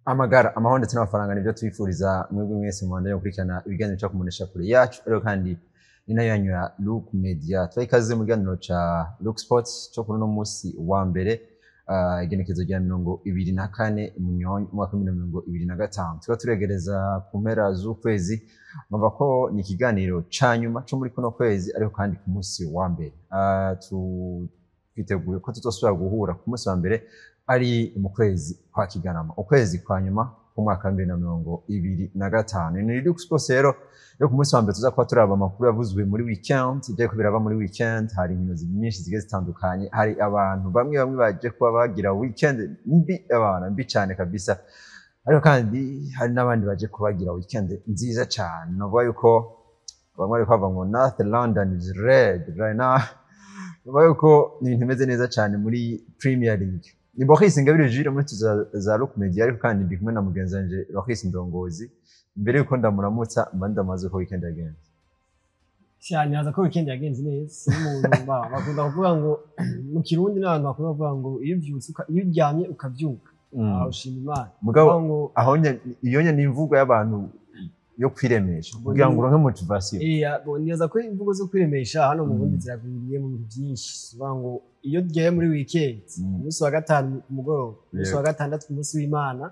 Amagara, amahoro ndetse n'amafaranga nibyo twifuriza mwebwe mwese mubandanya gukurikirana ibiganiro cyo kumunesha kure yacu, ariko kandi ni nayo yanyu ya Look Media. Tubaha ikaze mu kiganiro ca Look Sports cyo kuri uno munsi wa mbere, igenekerezo rya 24 Munyonyo umwaka wa 2025. Tuba turegereza ku mpera z'ukwezi, numva ko ni ikiganiro ca nyuma co muri kuno kwezi, ariko kandi ku munsi wa mbere twiteguye ko tuzosubira guhura ku munsi wa mbere ari mu kwezi kwa Kigarama, ukwezi kwa nyuma k'umwaka wa 2025. Ni Look Sports rero yo ku munsi wa mbere, tuza kuba turaba amakuru yavuzwe muri weekend, ibyo biraba muri weekend. Hari inkino nyinshi zigiye zitandukanye, hari abantu bamwe bamwe baje kuba bagira weekend mbi, abana mbi cyane kabisa, ariko kandi hari n'abandi baje kubagira weekend nziza cyane. Novuga yuko bamwe bari kuvuga ngo "North London is red right now". Novuga yuko ni ibintu bimeze neza cyane muri Premier League. Ni Boris Ingabire Jules muri tuza za Look Media, ariko kandi ndi kumwe na mugenzi wanje Boris Ndongozi. Mbere yuko ndamuramutsa, mba ndamaze ko weekend yagenze. Cyane, haza ko weekend yagenze neza. N'umuntu bakunda kuvuga ngo mu Kirundi, n'abantu bakunda kuvuga ngo iyo uvyutse iyo uryamye ukavyuka, aho ushima Imana. Mugabo Kuvuga ngo aho iyo ni imvugo y'abantu yo kwiremesha kugira ngo uronke motivation. Bo, nibaza ko imvugo zo kwiremesha hano mu Burundi ziragwiriye mu bintu byinshi. Kuvuga ngo iyo tugiye muri weekend, umunsi wa gatanu ku mugoroba, umunsi wa gatandatu, ku munsi w'Imana,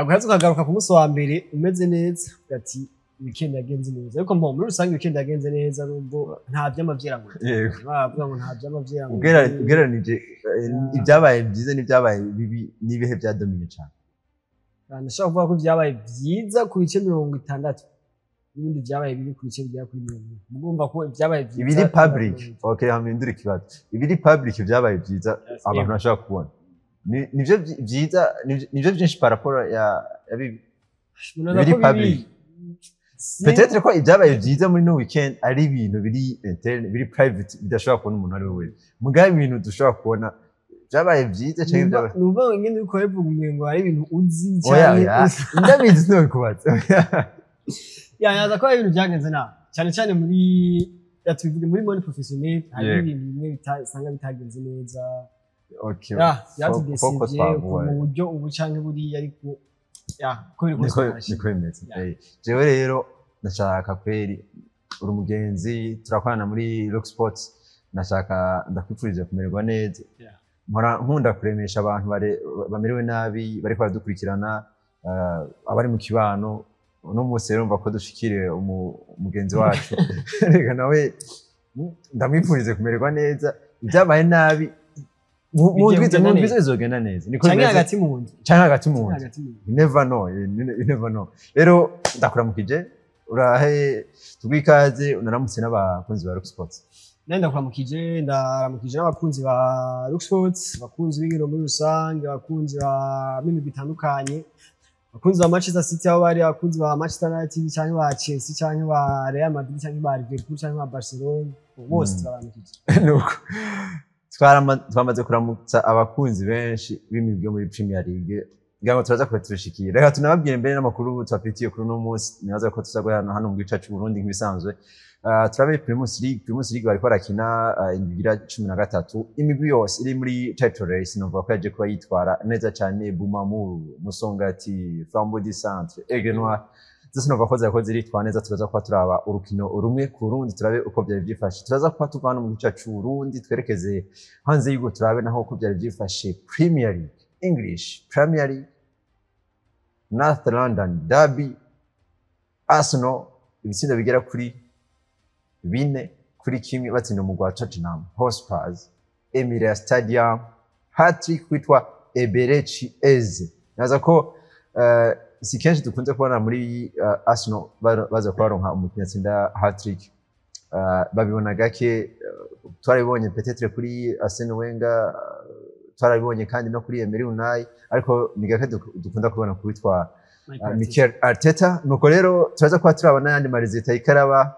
ugaheza ukagaruka ku munsi wa mbere umeze neza, ugati weekend yagenze neza. Ariko muri rusange weekend yagenze neza, nubwo nta vyama vyera ngo bavuga ngo nta vyama vyera ngo Ugereranije ibyabaye byiza n'ibyabaye bibi, n'ibihe byadomine cyane? Ndashobora kuvuga ko vyabaye vyiza ku bice 60, n'ibindi vyabaye bibi ku bice bigera kuri 40. Mugomba ko vyabaye vyiza Ibiri public, okay, hamindura ikibazo. Ibiri public byabaye byiza, abantu bashobora kubona, nivyo vyiza, nivyo byinshi par rapport ya bibi Nibaza biri ko bibi public. Peut-être ko ibyabaye byiza muri no weekend ari ibintu biri interne, biri private, bidashobora kubona umuntu ari we wese. Mugabe ibintu dushobora kubona byabaye byiza cyangwa ibyabaye Numva ngende uriko urabivuga umengo hari ibintu uzi Oya. canke Oya, ndabizi, sinabikubaza. Ya, naza ko hari ibintu byagenze nabi cyane cyane muri ya, tubivuge muri monde professionnel, hari ibintu bimwe usanga bitagenze neza. Ya, Foko byatudesivye twavuga. mu buryo ubu canke buriya, ariko ya, uko biri kose Niko turashima. Niko bimeze. Jewe rero ndashaka kweri, uri umugenzi, turakorana muri Rock Sports, ndashaka ndakwifurije kumererwa neza. Mpora nkunda kuremesha abantu bamerewe nabi bariko baradukurikirana, abari mu kibano. Uno munsi rero mva ko dushikiriye umugenzi wacu, reka nawe ndamwifurize kumererwa neza. Ibyabaye nabi mu Bigiye ndwiza kugenda mu ndwiza neza. bizogenda neza, niko Canke bimeze. hagati mu nzu. Canke hagati mu Canke nzu. Hagati mu nzu. You never know, you never know. Rero ndakuramukije, urahe, tuguhe ikaze, unaramutse n'abakunzi ba Rock Sports. Nari ndakuramukije, ndaramukije n'abakunzi ba Rock Sports, abakunzi b'inkino muri rusange, abakunzi ba b'imigwi itandukanye, abakunzi ba Manchester City aho bari, abakunzi ba Manchester United canke ba Chelsea canke ba Real Madrid canke ba Liverpool canke ba Barcelona bose, turabaramukije. Nuko twamaze kuramutsa abakunzi benshi b'imigwi yo muri Premier League, ngira ngo turaza kuba turishikira. Reka tunababwire mbere n'amakuru tubafitiye kuri uno munsi. Nibaza ko tuza guhera hano mu gice c'u Burundi nk'ibisanzwe. Turabe Primus League. Primus League bariko barakina indwi igira 13. Imigwi yose iri muri title race novuga ko yaje kuba yitwara neza cyane: Bumamuru, Musongati, Flambeau du Centre, Aigle Noir, zose novuga ko zariko ziritwara neza. Turaza kuba turaba urukino rumwe ku rundi, turabe uko byari byifashe. Turaza kuba tuva hano mu gice c'u Burundi, twerekeze hanze y'igihugu, turabe naho uko byari byifashe. Premier League, English Premier League, North London Derby, Arsenal ibitsindo bigera kuri 4-1 batsinda umugwi wa Tottenham Hotspur, Emirates Stadium, hat-trick witwa Eberechi Eze. Naza ko si kenshi dukunze kubona muri Arsenal baza kubaronka umukinnyi atsinda hat-trick. Babibona gake. Twarabibonye peut-être kuri Arsene Wenger, twarabibonye kandi no kuri Emery Unai, ariko ni gake dukunda kubona kuwitwa Mikel Arteta. Nuko rero turaza kuba turabona n'ayandi ma résultats ikaraba.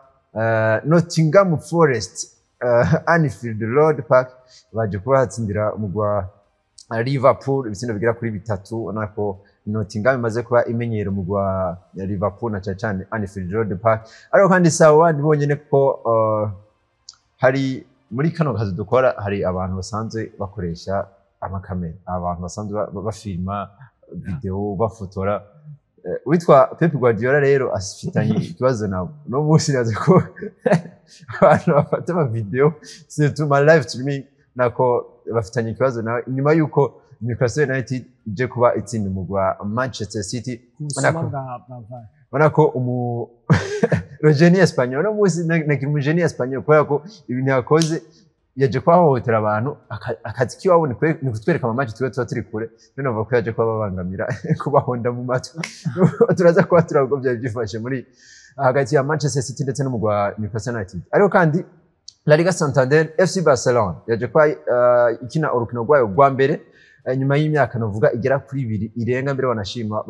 Nottingham Forest, Anfield Road Park, baje kuba hatsindira umugwi wa Liverpool ibitsindo bigera kuri bitatu. Ubona ko Nottingham imaze kuba imenyera umugwi wa Liverpool, na cyane cyane Anfield Road Park. Ariko kandi sawa bandi bonyene ko hari muri kano kazi dukora hari abantu basanzwe bakoresha amakamera, abantu basanzwe bafilma. video bafotora. Witwa Pep Guardiola rero afitanye ikibazo nabo no munsi nazo ko abantu bafata ama video surtout ma live streaming nako bafitanye ikibazo nawe, inyuma yuko Newcastle United ije kuba itsinda umugwi wa Manchester City. Ubona ko umu le génie espagnol no munsi nakiri mu génie espagnol, kubera ko ibintu yakoze yaje kubahohotera abantu, akazi kiwabo ni kutwereka ama match tuba turi kure, none bavuga ko yaje kubabangamira kubahonda mu matwi. Turaza kuba turabwo byari byifashe muri hagati ya Manchester City ndetse n'umugwi wa Newcastle United. Ariko kandi La Liga Santander, FC Barcelona yaje kuba ikina urukino rwayo rwa mbere nyuma y'imyaka novuga igera kuri 2 irenga mbere, banashima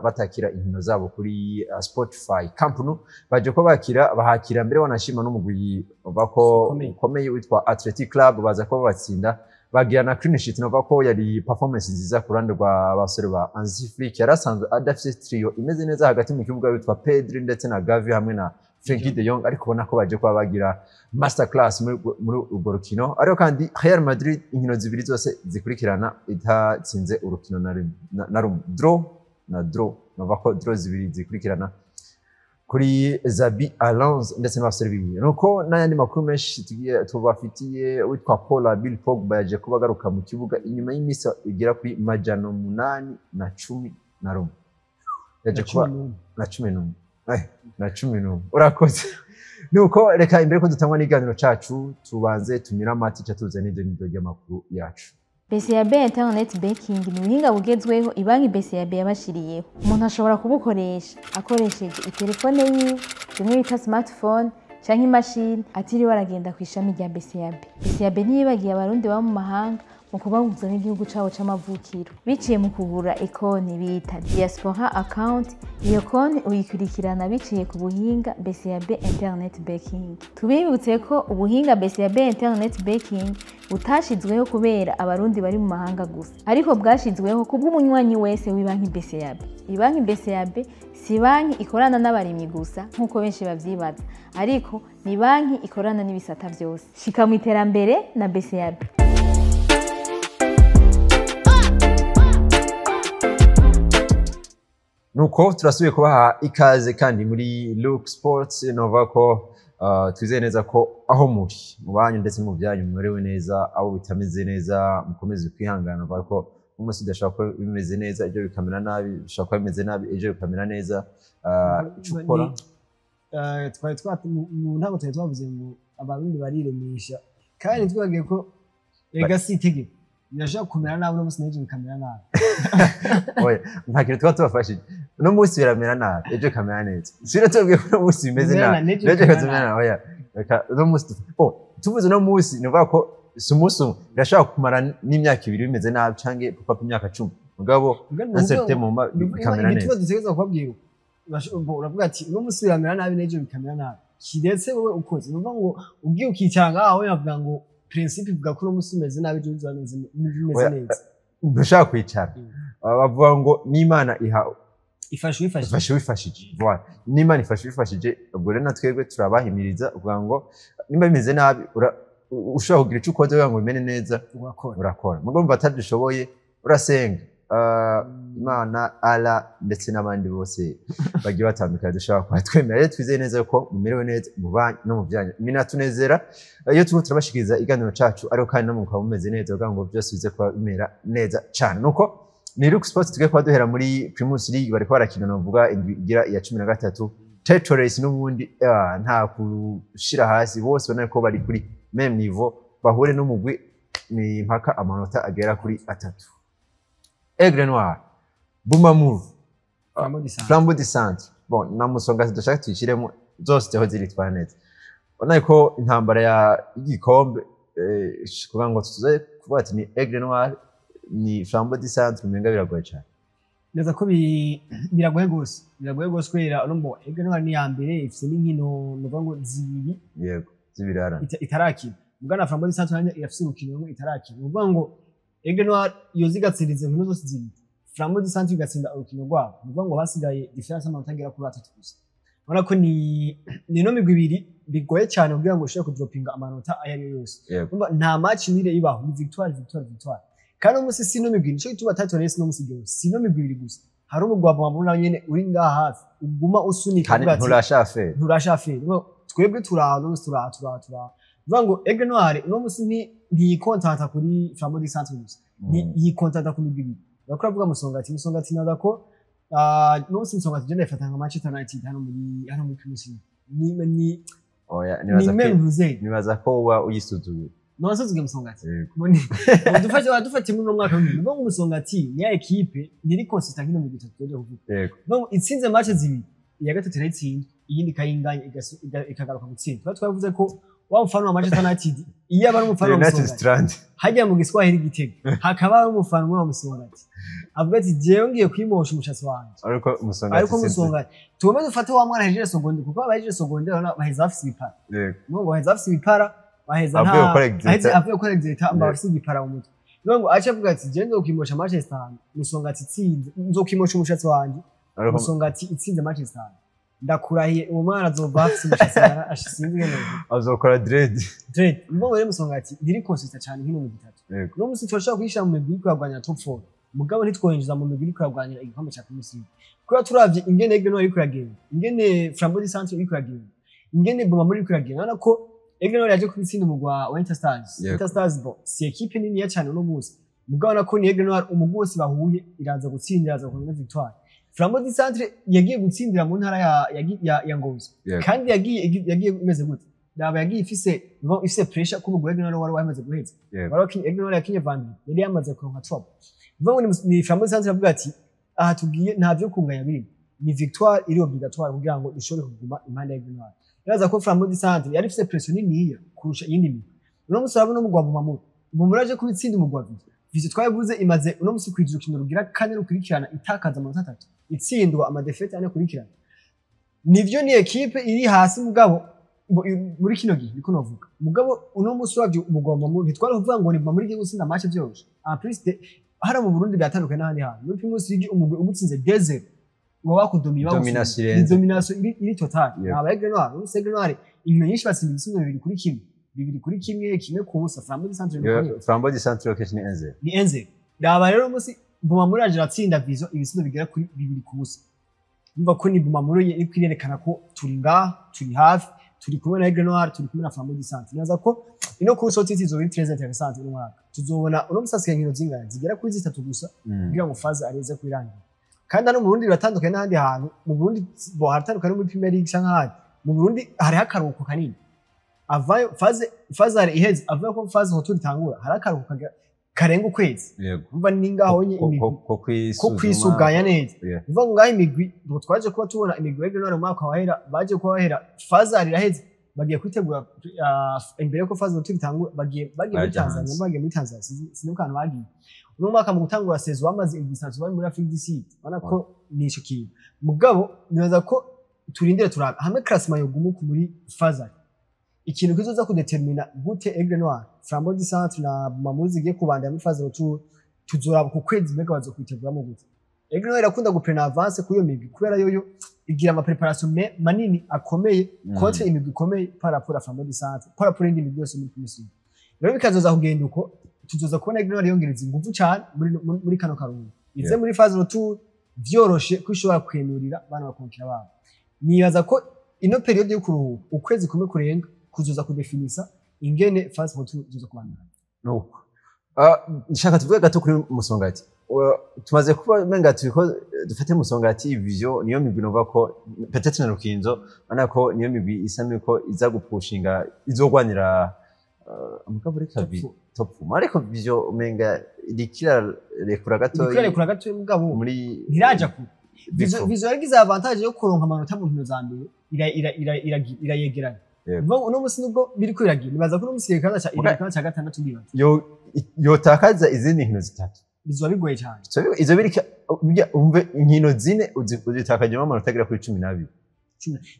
batakira inkino zabo kuri Spotify Camp Nou. Baje ko bakira bahakira mbere wanashima n'umugwi bako ukomeye witwa Athletic Club, baza ko batsinda bagira na clean sheet. Nova ko yari performance nziza ku ruhande rwa basore ba Hansi Flick, yarasanzwe adafite trio imeze neza hagati mu kibuga witwa Pedri ndetse na Gavi hamwe na Frenkie de Jong, ariko ubona ko baje kuba bagira masterclass muri urwo rukino. Ariko kandi Real Madrid inkino zibiri zose zikurikirana itatsinze urukino na rumwe, draw na draw, nova ko draw zibiri zikurikirana kuri Xabi Alonso ndetse n'abasore biwe. Nuko n'ayandi makuru menshi tubafitiye, witwa Paul Bill Pogba yaje kuba agaruka mu kibuga inyuma y'iminsi igera kuri 811, yaje kuba na 11 na 11. Urakoze. Nuko reka imbere ko dutangwa n'iganiro cacu tubanze tumira amati catuze n'ibyo n'ibyo ry'amakuru yacu. BCAB Internet Banking ni ubuhinga bugezweho ibanki BCAB yabashiriyeho. Umuntu ashobora kubukoresha akoresheje itelefone yiwe, bimwe bita smartphone canke imashini, atiriwe aragenda ku ishami rya BCAB. BCAB ntiyibagiye abarundi baba mu mahanga mu kubahuza n'igihugu cabo c'amavukiro biciye mu kugura ikonti bita diaspora account. Iyo konti uyikurikirana biciye ku buhinga BCAB Internet Banking. Tubibutse ko ubuhinga BCAB Internet Banking butashizweho kubera abarundi bari mu mahanga gusa, ariko bwashizweho kubw'umunywanyi wese w'ibanki BCAB. Ibanki BCAB si banki ikorana n'abarimyi gusa nk'uko benshi bavyibaza, ariko ni banki ikorana n'ibisata vyose. Shika mu iterambere na BCAB. Nuko turasubiye kubaha ikaze kandi muri Look Sports. Nova ko twizeye neza ko aho muri mu banyu ndetse mu byanyu mumerewe neza, abo bitameze neza mukomeze kwihangana. Nova ko umunsi udashobora kuba bimeze neza ejo bikamera nabi, bishobora kuba bimeze nabi ejo bikamera neza. Ico ukora twari mu ntango twari twavuze ngo abarundi bariremesha, kandi twagiye ko ega si itegeko birashobora kumera nabi uno munsi n'ejo bikamera nabi. Oya, nta kintu tuba tubafashije. Uno munsi biramera nabi ejo bikamera neza, sino tubabwiye ko uno munsi bimeze nabi ejo bikamera nabi. Oya, reka uno munsi tuvuze uno munsi ni ukuvuga ko si umunsi umwe, birashobora kumara n'imyaka 2 bimeze nabi canke papa imyaka 10, mugabo na certain moment bikamera neza. Igituma dutegerezwa kubabwira, uravuga ati uno munsi biramera nabi n'ejo bikamera nabi, kiretse wowe ukoze. Ni ukuvuga ngo ugiye ukicara ngaho yavuga ngo principe ivuga ko uno munsi umeze nabi ejo bizoba bimeze neza. Ntushaka kwicara, bavuga ngo n'Imana iha ifasha uwifashije. Voilà, n'Imana ifasha uwifashije. Ubwo rero natwebwe turabahimiriza kugira ngo nimba bimeze nabi ushobora kugira ico ukoze kugira ngo bimere neza, urakora. Mugabo umva atabishoboye urasenga Imana, Allah ndetse n'abandi bose bagiye batandukanye dushobora kuba twemera. Rero twizeye neza ko mumerewe neza mu banyu no mu byanyu. Binatunezera iyo turiko turabashikiriza iganiro cacu, ariko kandi namwe mukaba mumeze neza kugira ngo byose bize kuba bimera neza cane. Nuko ni Look Sports tugiye kuba duhera muri Primus League, bariko barakina novuga indwi igira iya 13. Title race n'ubundi nta kushira hasi, bose ubona ko bari kuri même niveau, bahure n'umugwi ni mpaka amanota agera kuri 3. Aigle Noir, Bumamuru, Flambeau du Centre. Bon, na Musonga dushaka tuyishiremo zose zeho ziritwara neza. Ubona ko intambara ya igikombe kugira ngo tuze kuvuga ati ni Aigle Noir ni Flambeau du Centre, umenga biragoye cyane. Neza ko biragoye gose, biragoye gose kubera urumva Aigle Noir ni ya mbere ifise n'inkino nuvuga ngo zibiri, yego zibirara itarakina. Mugana Flambeau du Centre nayo irafise urukino rumwe itarakina. Nuvuga ngo Aigle Noir iyo zigatsinda inkino zose zibiri, Flambeau du Centre igatsinda urukino rwabo, nuvuga ngo basigaye difference y'amanota agera kuri 3 gusa. Urabona ko ni no migwi ibiri bigoye cyane kugira ngo ushobore kudropinga amanota ayo ari yo yose. Nta match nire ibaho, ni victoire victoire victoire. Kandi umunsi sino migwi, nico gituma title race no musi ryose sino migwi ibiri gusa, hari umugwi wa Bumamuru nawe nyene uri ngaha hafi uguma usunika Kandi uvuga ati, nturashafe. Nturashafe. Twebwe turaha uno musi, turaha turaha turaha. Bivuga ngo Aigle Noir uno musi ntiyikontanta kuri Flambeau du Centre gusa, yikontanta ku migwi ibiri. Bariko baravuga Musongati, Musongati naza ko uno musi Musongati je ndayifata nka Manchester United hano muri Primus League. Ni Oya, ni nibaza même ko ntuze. Nibaza ko uba uyisuzuye. Nonse Musongati. Yego. Mboni dufashe badufatiye muri uno mwaka w'ibihumbi ngo Musongati ni ya équipe ntiri consistent nk'ino migwi itatu tugiye kuvuga. Ngo itsinze match zibiri, iya gatatu irayitsinda, iyindi ikayinganya, ikagaruka gutsinda. Tuba twavuze ko wa mufana wa Manchester United iyo aba ari umufana wa United Musongati, Strand. hajya mu Giswahili Gitega hakaba hari umufana umwe wa Musongati avuga ati: "Jewe ngiye kwimosha umushatsi wanje." Ariko Musongati Ariko Musongati tugombe dufate wa mwana ahejeje secondaire, kuko abahejeje secondaire urabona baheza bafise ibipara. Ngo baheza bafise ibipara, baheza Avuye nta gukora exerta. Avuye gukora exerta, amba bafise igipara mu mutwe. Niyo ngo ace avuga ati: "Jewe nzokwimosha Manchester Musongati itsinze, nzokwimosha umushatsi wanje Ariko Musongati itsinze Manchester." Ndakurahiye, uwo mwana azova afise umushatsi sinzi ingene novuga. Azokora dread. Dread. Mbongo rero Musongati ntiri consistent cyane nk'ino migwi itatu. Uno musi turashobora kuyishira mu migwi iriko iragwanira top 4, mugabo ntitwoyinjiza mu migwi iriko iragwanira igikombe ca Primus League, kubera turavye ingene Aigle Noir iriko iragenda, ingene Flambeau du Centre iriko iragenda, ingene Bumamuru iriko iragenda. Urabona ko Aigle Noir yaje kubitsinda umugwa wa Interstars. Interstars, bon, si équipe niniya cyane uno musi, mugabo urabona ko ni Aigle Noir, umugwi wose bahuye iraza gutsinda, iraza kuronka victoire. Flambeau du Centre yagiye gutsindira mu ntara ya Ngozi. Kandi yagiye imeze gute? Raba, yagiye ifise pressure ko umugwi wa Aigle Noir wari wamaze guheza. Wari wakinye, Aigle Noir yakinye vendredi, yari yamaze kuronka top. Bivuga ngo ni Flambeau du Centre avuga ati: "Aha tugiye nta vyo kunganya birimo, ni victoire iri obligatoire kugira ngo dushobore kuguma impande ya Aigle Noir." Iraza ko Flambeau du Centre yari ifise pression niniya kurusha iyindi migwi. Uno musi urabona umugwi wa Bumamuru, Bumamuru aje kubitsinda umugwi wa Vision. Vision twabivuze imaze uno musi kwija urukino rugira kane rukurikirana itakaza amanota atatu, itsindwa ama défaites ane akurikirana. Nivyo, ni équipe iri hasi, mugabo muri kino gihe niko novuga. Mugabo uno musi wavyo umugwi wa Bumamuru, ntitwari kuvuga ngo ni Bumamuru igiye gutsinda match vyoroshe. En plus de hariya mu Burundi biratandukanye n'ahandi hantu. Muri Primus League umugwi ugutsinze 2-0 uba wakudomiye. Domination ni irenze. Domination iri total. Aba Aigle Noir, uno Aigle Noir inkino nyinshi batsinda ibitsindo 2-1, 2-1, 1-0. Flambeau du Centre ni Yo, Flambeau du Centre kenshi ni 1-0. Ni 1-0. Raba rero musi Bumamuru yaje aratsinda Vision ibitsindo bigera kuri 2-0. Umva ko ni Bumamuru iri kwirerekana ko turi ngaha, turi hafi, turi kumwe na Aigle Noir, turi kumwe na Flambeau du Centre. Nibaza ko ino course au titre izoba iri très intéressante uno mwaka. Tuzobona uno musi hasigaye inkino zingana zigera kuri zitatu gusa kugira ngo phase areze kuyirangira. Kandi hano mu Burundi biratandukanye n'ahandi hantu. Mu Burundi bo haratandukanye no muri Premier League canke ahandi. Mu Burundi hariho akaruhuko kanini avayo phase aller iheze, avuga ko phase retour itangura, hari akaruhuko karenga ukwezi. Umva ni ngaho nye imigwi ko ko kwisuzuma, kwisuganya neza. Uvuga ngo ngaho imigwi ngo twaje kuba tubona imigwi y'Aigle Noir mu mwaka wahera, baje kuba bahera phase aller iraheze, bagiye kwitegura imbere yuko phase retour itangura, bagiye muri Baja Tanzania. hanze. Bagiye muri Tanzania, sinzi ahantu bagiye. Uno mwaka mu gutangura saison bamaze indwi zitatu bari muri Afrique du Sud. Ubona ko ni ico kintu. Mugabo nibaza ko turindire turabe hamwe classement yoguma uku muri phase aller. Ikintu kizoza kudetermina gute Aigle Noir, Flambeau du Centre na Bumamuru zigiye kubandanya muri phase retour, tuzoraba ku kwezi mbega bazokwiteguramo gute. Aigle Noir irakunda guprena avance kuri iyo migwi kubera yoyo igira ama préparation manini akomeye contre imigwi ikomeye par rapport à Flambeau du Centre, par rapport y'indi migwi yose muri Primus League. Rero bikazoza kugenda uko, tuzoza kubona Aigle Noir yongereza ingufu cyane muri kano karuhuko, ize muri phase retour vyoroshe ko ishobora kwenurira bana bakonkera babo. Nibaza ko ino période yo kuruhuka ukwezi kumwe kurenga kuzoza kudefinisa ingene phase retour izoza kubandanya. Nuko nshaka tuvuge gato kuri Musongati. Tumaze kuba menga turiko dufate Musongati, Vision, niyo migwi nova ko peut-être na Rukinzo, ubona ko niyo migwi isa nuko iza gupushinga, izogwanira mugabo reka Top four. Top four. Ariko Vision umenga irikira rekura gato. Iriko irarekura gato, mugabo muri ntiraja kure. Before. Vision yaragize avantage yo kuronka amanota mu nkino za mbere, irayegeranya. Bivuga ngo uno musi nubwo biriko iragira, nibaza ko uno musi iri ikibanza ca gatandatu ndibaza. Yotakaza izindi nkino zitatu. Bizoba bigoye cyane. So, izo biri burya umve inkino zine uzitakajemo amanota agera kuri 12.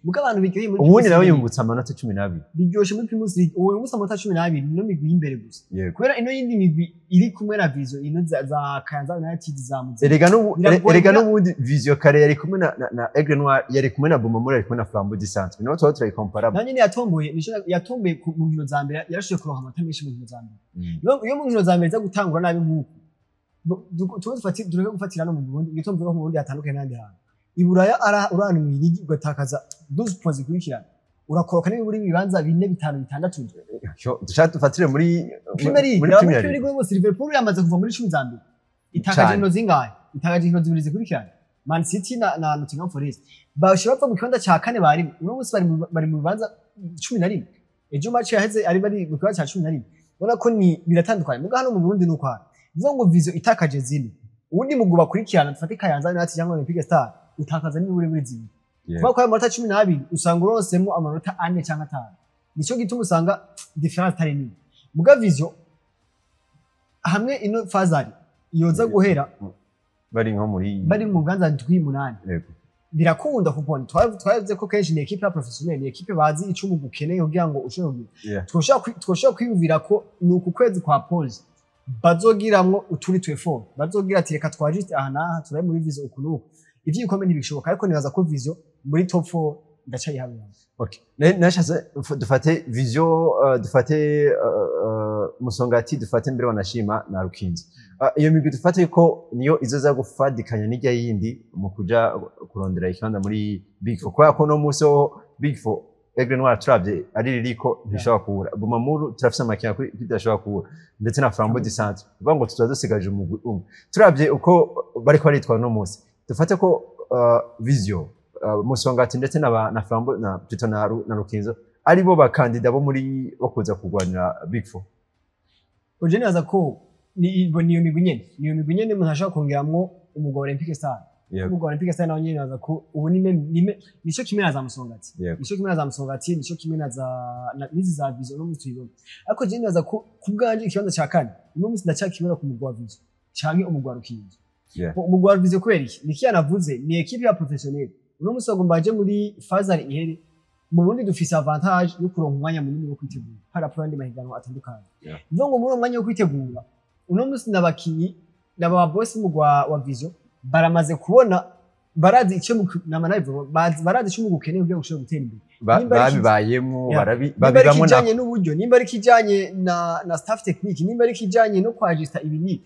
Muga abantu biryoheye muri Ubundi Primus nawe League. yungutse amanota 12. Biryoshe muri Primus League uwo munsi amanota 12 ino migwi y'imbere gusa, kubera ino yindi migwi iri kumwe na Vision, ino za Kayanza United, za Muzinga. Erega n'ubu Biragoye. Erega n'ubundi Vision kare yari kumwe na Aigle Noir, yari kumwe na Bumamuru, yari kumwe na Flambeau du Centre, niho tuba turayikompara. Nayo nyene yatomboye, nico yatomboye mu nkino za mbere, yarashoboye kuronka amanota menshi mu nkino za mbere. Iyo mu nkino za mbere iza gutangura nabi nk'uko Tureke gufatira no mu Burundi, igituma mvuga ko mu Burundi hatandukanye n'ahandi hantu. I Buraya urana mu ligi ugatakaza 12 points zikurikirana, urakoroka niba uri ibibanza bine, bitanu, bitandatu. Dushaka dufatire muri Premier League. Muri Muri Premier Premier League. League bose, Liverpool yamaze kuva muri 10 za mbere, itakaje Cane. inkino zingahe? Itakaje inkino zibiri zikurikirana, Man City na Nottingham Forest. Bashobora bava mu kibanza ca kane barimo, uno munsi bari mu bibanza 11. Ejo match yaheze ari bari mu kibanza ca 11. Ubona ko ni biratandukanye. Muga hano mu Burundi nuko hano bivuga ngo Vision itakaje zine, uwundi mugwi bakurikirana, dufate Kayanza United cyangwa Olympique Star, utakaza n'iburi buri zine. Kuba kwa amanota 12 usanga uronsemo amanota 4 cyangwa 5. Nico gituma usanga différence atari nini. Muga Vision hamwe ino fazari yoza guhera bari nko muri bari mu bibanza ndwi, munani, birakunda kuko twavuze ko kenshi ni équipe ya professionnel, ni équipe bazi ico umugwi ukeneye kugira ngo ushobore kugira. Twoshobora kwiyumvira ko ni uku kwezi kwa pause bazogiramwo uturi twefort, bazogira ati reka twajiste aha n'aha, turabe muri Vision uku n'uku. Ivy'ibikombe ntibishoboka, ariko nibaza ko Vision muri top 4 ndacayihamya. Okay. Nashatse dufate Vision, dufate Musongati, dufate mbere wanashima na Rukinzo. Iyo migwi dufate ko niyo izoza gufadikanya n'ijya yindi mu kuja kurondera ikibanza muri Big Four. Kubera ko no musi ho Big Four, Aigle Noir turavye ari ririko ntishobora kubura. Bumamuru turafise amakenga kuri idashobora kubura. Ndetse na Flambeau du Centre. Bivuga ngo tuzoba dusigaje umugwi umwe. Turavye uko bariko baritwara no musi. Dufate ko Vision, Musongati ndetse na Flambeau na plutôt na Rukinzo ari bo bakandida bo muri bo kuza kurwanira Big Four. Uje nibaza ko ni bo niyo migwi nyene, niyo migwi nyene umuntu ashobora kongeramwo umugwi wa Olympique Star. Umugwi wa Olympique Star nawo nyene nibaza ko ubu ni nico kimwe na za Musongati, nico kimwe na za Musongati, nico kimwe na za n'izi za Vision no musi tuyibona. Ariko je nibaza ko ku bwanje ikibanza ca kane uno musi ndacyakibona ku mugwi wa Vision canke umugwi wa Rukinzo. Umugwi wa Vision kubera iki? Niki yanavuze, ni équipe ya professionnel. Uno musi bagomba baje muri phase ihere. Mu Burundi dufise avantage yo kuronka umwanya munini wo kwitegura par rapport y'andi mahiganwa atandukanye. Bivuga ngo muri uwo mwanya wo kwitegura, uno musi n'abakinyi n'aba boss mu wa Vision baramaze kubona, barazi icyo nama nabivuga, barazi icyo umugwi ukeneye kugira ngo ushobore gutera imbere. Babibayemwo. Nimba ari babibamwo na kijanye n'uburyo, nimba ari kijanye na staff technique, nimba ari kijanye no kwajista ibi ni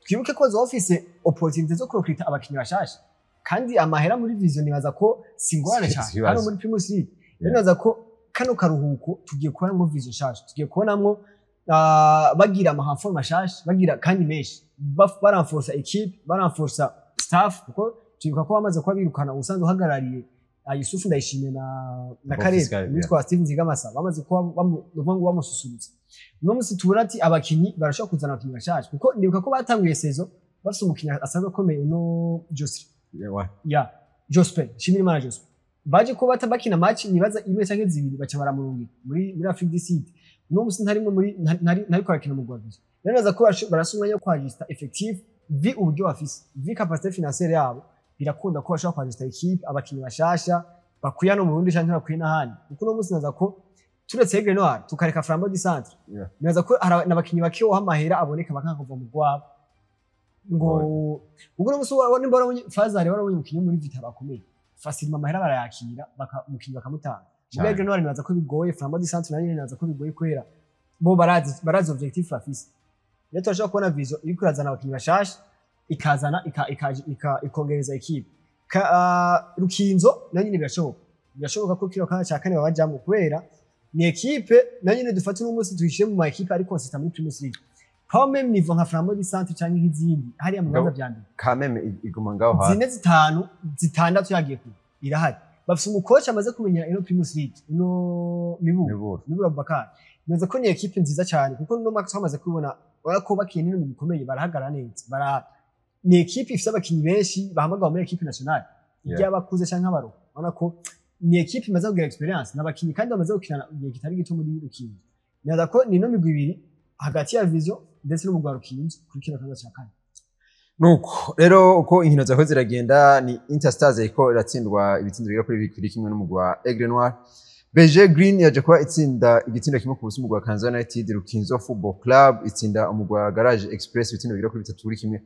twibuke ko bazoba bafise opportunité zo kurecruta abakinyi bashasha, kandi amahera muri Vision nibaza ko si ingorane Si cyane ikibazo. hano muri Primus League. Rero nibaza ko kano karuhuko tugiye kubonamwo Vision nshasha, tugiye kubonamwo bagira amarenfort mashasha, bagira kandi menshi, barenforsa équipe, barenforsa staff, kuko twibuka ko bamaze kuba birukana ubusanzwe uhagarariye Yusufu Ndayishimiye na Bo Karere Fiscal, witwa Steven Nzigamasa, bamaze kuba nukuvuga ngo bamususurutsa. Uno munsi tubona ati abakinyi barashobora kuzana abakinyi bashasha, kuko ndibuka ko batanguye saison bafise umukinyi asanzwe akomeye, uno Josre ya Jospin Nshimirimana Jospin. Baje ko bata bakina match nibaza imwe canke zibiri, baca baramurungika muri Afrique du Sud. Uno munsi ntarimwe muri ntariko arakina mu Rwanda. Rero nibaza ko barasa umwanya wo kwajista effectif vu uburyo bafise, vu capacité financière yabo. Birakunda ko bashobora kwajista équipe, abakinyi bashasha bakwiye hano mu Burundi canke bakwiye n'ahandi, kuko uno munsi nibaza ko turetse Aigle Noir, tukareka Flambeau du Centre, nibaza ko hari n'abakinyi bake woha amahera aboneka bakanga kuva mu rwabo. Ngo ubwo uno munsi nimba warabonye Fazari, warabonye umukinyi muri Vital'O akomeye, facilement amahera barayakira, umukinyi bakamutanga. Ubwo Aigle Noir nibaza ko bigoye, Flambeau du Centre nayo nibaza ko bigoye, kubera bo barazi objectif bafise. Rero turashobora kubona Vision iriko irazana abakinyi bashasha, ikazana ikongereza équipe. Rukinzo nayo nyene birashoboka ko kino kanya ca kane babajamwo, kubera ni équipe nayo nyene dufata uno munsi tuyishire mu ma équipe ari consistant muri Primus League, pas même niveau nka Flambeau du Centre canke nk'izindi hariya mu bibanza vya mbere. Quand même iguma ngaho hafi. Zine, zitanu, zitandatu yagiye kure irahari. Bafise umukoci amaze kumenya ino Primus League, ino Miburo. Miburo. Miburo Abubakar. Nibaza ko ni équipe nziza cyane, kuko no mwaka twamaze kubibona, urabona ko bakiye n'ibintu bikomeye barahagarara neza. Ni équipe ifise abakinyi benshi bahamagawe muri équipe nationale, iry'abakuze canke abaruka. Urabona ko ni équipe imaze kugira expérience n'abakinyi, kandi bamaze gukina igihe kitari gito muri Rukinzo. Nibaza ko ni ino migwi ibiri hagati ya Vision ndetse n'umugwi wa Rukinzo kuri kino kibanza ca kane. Nuko rero uko inkino zako ziragenda, ni Interstars iriko iratsindwa ibitsindo bigera kuri 2-1 n'umugwi wa Aigle Noir. BG Green yaje kuba itsinda igitsindo 1-0 umugwi wa Kayanza United. Rukinzo Football Club itsinda umugwi wa Garage Express ibitsindo bigera kuri 3-1.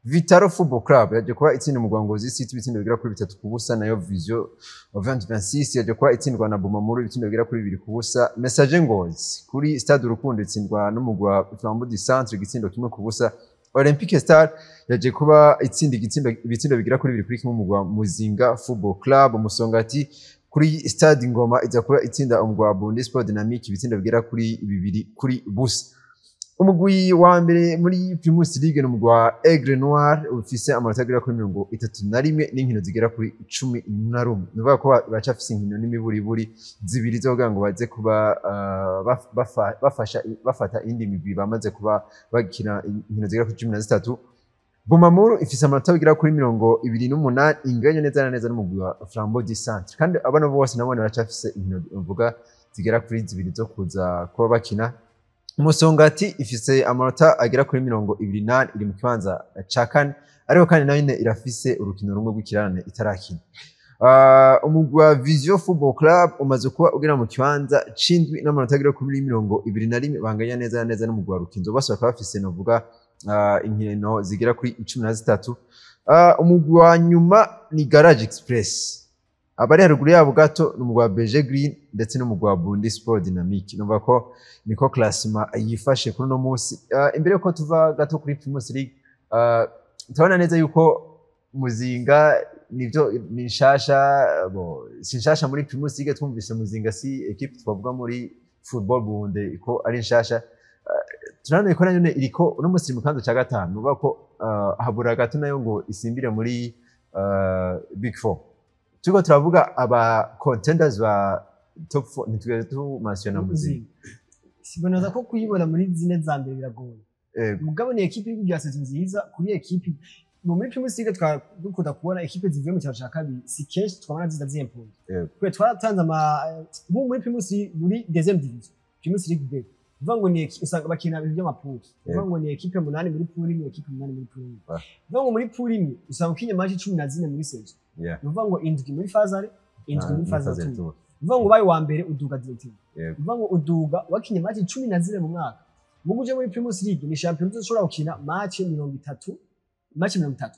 Vital'O Football Club yaje kuba itsinda umugwi wa Ngozi City ibitsindo bigera kuri 3-0. Nayo Vision 2026 yaje kuba itsindwa na Bumamuru ibitsindo bigera kuri 2-0. Messager Ngozi kuri Stade Urukundo itsindwa n'umugwi wa Flambeau du Centre igitsindo 1-0. Olympique Star yaje kuba itsinda ibitsindo bigera kuri 2-1 mu mugwa Muzinga Football Club. Musongati kuri Stade Ngoma iza kuba itsinda umugwa Burundi Sport Dynamic ibitsindo bigera kuri 2-0. Umugwi wa mbere muri Primus League ni umugwi wa Aigle Noir ufise amanota agera kuri 31 n'inkino zigera kuri 11. Ni ukuvuga ko bacafise inkino n'imiburiburi zibiri zo kugira ngo baze kuba bafata indi migwi bamaze kuba bakina inkino zigera kuri 13. Bumamuru ifise amanota agera kuri 28 inganya neza na neza n'umugwi wa Flambeau du Centre, kandi abana bose nabone baracafise inkino mvuga zigera kuri zibiri zo kuza kuba bakina. Musongati ifise amanota agera kuri 28 iri mu kibanza ca kane, ariko kandi nayo nyene irafise urukino rumwe rw'ikirarane itarakina. Umugwi wa Vision Football Club umaze kuba ugera mu kibanza c'indwi n'amanota agera kuri 21, banganya neza na neza n'umugwi wa Rukinzo, bose bakaba bafise novuga inkino zigera kuri 13. Umugwi wa nyuma ni Garage Express, abari haruguru yabo gato ni umugwi wa BG Green ndetse n'umugwi wa Burundi Sport Dynamic. Numva ko niko classement yifashe kuri uno munsi. Imbere yuko tuva gato kuri Primus League, turabona neza yuko Muzinga nivyo ni nshasha, si nshasha muri Primus League. Twumvise Muzinga si equipe twavuga muri football Burundi ko ari nshasha. Turabona ko nayo iriko uno munsi mu kibanza ca gatanu, numva ko habura gato nayo ngo isimbire muri Big Four. Turiko turavuga aba contenders ba top 4, ntitugeze tumensiona Muzinga. Sibonaza ko kuyibona muri zine za mbere biragoye. Mugabo ni equipe iri kugira saison nziza kuri equipe muri Primus League dukunda kubona equipe zivuye mu cyaro ca kabiri, si kenshi twabona ziza ziyempuye. Kwe twaratanze ama muri Primus muri deuxième division, Primus League B. Bivuga ngo ni usanga bakina ibintu by'amapuri. Bivuga ngo ni equipe 8 muri pool imwe, equipe 8 muri pool imwe. Bivuga ngo muri pool imwe usanga ukinye match 14 muri saison. Bivuga ngo indwi muri phase indwi muri phase 2. Bivuga ngo bayi wa mbere uduga direct. Bivuga ngo uduga wakinye match 14 mu mwaka. Mugu uje muri Primus League ni champion uzoshobora gukina match 30, match 30.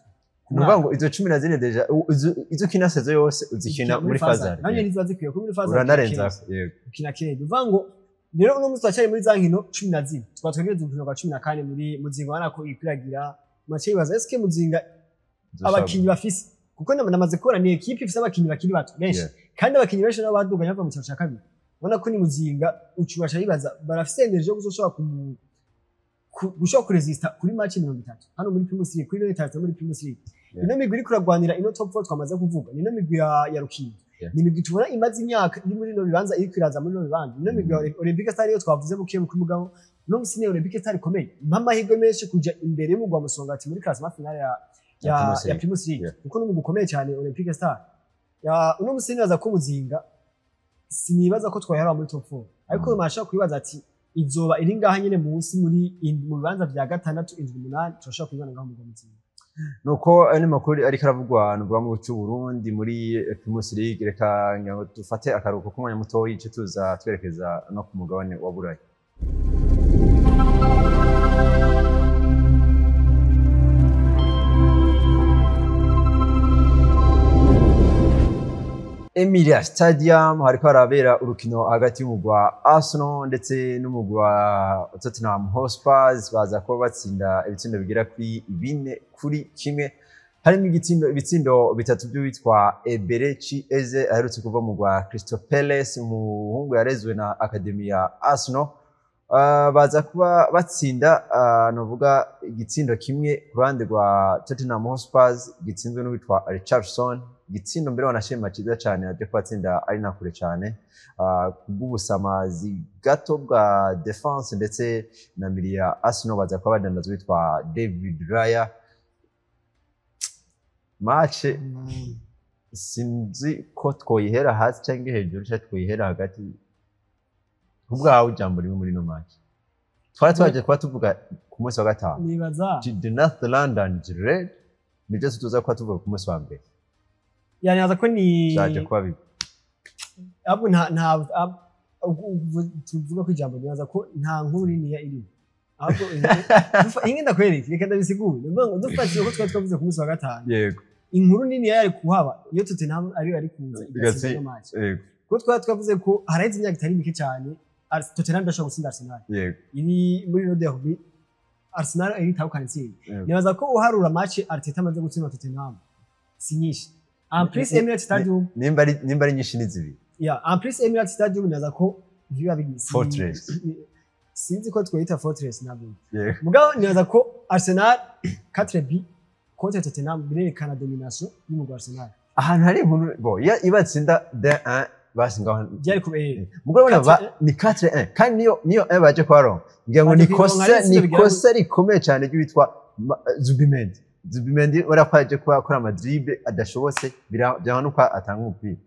Nuvuga ngo izo 14 deja izo ukina saison yose uzikina muri phase. Nanyo nizo zikwiye kuri muri phase. Uranarenza yego. Ukina kene. Bivuga ngo rero uno munsi twacari muri za nkino 14. Twatwegereza urukino rwa 14 muri Muzinga, ubona ko ikwiragira match yibaza eske Muzinga abakinyi bafise, kuko namaze kubona ni equipe ifise abakinyi bakiri bato benshi, kandi abakinyi benshi nabo baduganye bava mu cyaro ca kabiri. Ubona ko ni Muzinga ucubasha yibaza barafise energy yo kuzoshobora gushobora kuresista kuri match 30 hano muri Primus League, kuri Leta muri Primus League. Ino migwi iri kuragwanira ino top 4 twamaze kuvuga, ni ino migwi ya Rukinzo, ni migwi tubona imaze imyaka iri muri no bibanza, iri kwiraza muri no bibanza. Ino migwi ya Olympique Star yo twavuze bukiye ku mugabo, no musi ni Olympique Star ikomeye, mpamahirwe menshi kuja imbere y'umugwi wa Musongati muri classement finale ya Primus League, kuko n'umugwi ukomeye cyane Olympique Star. Uno musi nibaza ko Muzinga sinibaza ko twahera muri top 4, ariko mashaka kwibaza ati izoba iri ngaha nyene munsi muri mu bibanza vya 6, 7, 8, turashaka kwibana ngaho mu Muzinga. Nuko ari makuru ariko aravugwa nuvuga mu cy'u Burundi muri Primus League. Reka ngo dufate akaruhuko k'umwanya muto yice tuza twerekeza no ku mugabane wa Burayi. Emilia Stadium hariko harabera urukino hagati y'umugwi wa Arsenal ndetse n'umugwi wa Tottenham Hotspur, baza kuba batsinda ibitsindo bigera kuri 4-1, harimo ibitsindo bitatu by'uwitwa Eberechi Eze aherutse kuva mu rwa Crystal Palace, umuhungu yarezwe na Academy ya Arsenal. Baza kuba batsinda novuga igitsindo kimwe ku ruhande rwa Tottenham Hotspur gitsinzwe n'uwitwa Richardson, igitsindo mbere wanashima cyiza cyane aje kubatsinda ari na kure cyane kubw'ubusamazi gato bwa defense ndetse na milia Arsenal baza kuba badandaza witwa David Raya. Match sinzi ko twoyihera hasi cyangwa hejuru cyangwa twoyihera hagati, ubwawe ijambo rimwe muri no match twari twaje kuba tuvuga ku munsi wa gatanu nibaza the North London Red nibyo tuza kuba tuvuga ku munsi wa mbere. Yani aza ko ni zaje kuba bibi ahubwo nta tuvuga ko ijambo nibaza ko nta nkuru nini ya iri ahubwo inge ndakwereka reka ndabisigure dufatiye ko twari twavuze ku munsi wa gatanu. Yego, inkuru nini yari kuhaba iyo Tottenham ari ari kuza igatsinda match. Yego, kuko twari twavuze ko haraheze imyaka itari mike cyane Tottenham idashobora gutsinda Arsenal. Yego, iri muri no derby Arsenal iri itahukana intsinzi. Nibaza ko uharura match Arteta amaze gutsinda Tottenham si nyinshi. En plus Emirates Stadium, nimba ari nyinshi ni zibiri. Yeah, en plus Emirates Stadium, nibaza ko ntibiba bigize Fortress. Sinzi ko twita Fortress nabwo. Mugabo nibaza ko Arsenal 4 buts contre Tottenham birerekana domination y'umugwi wa Arsenal. Ahantu hari inkuru bo iyo ibatsinda 1 basi ngaho Byari kuba mugabo urabona 4-1. Ni 4-1 kandi niyo 1 baje kuharonka, ngira ngo Baje ni kuyironka kosa ari ni itsinda bigera kosa rikomeye cyane ry'uwitwa Zubimendi. Zubimendi urabona ko yaje kuba akora ama dribble adashobotse, byanga nuko atanga umupira.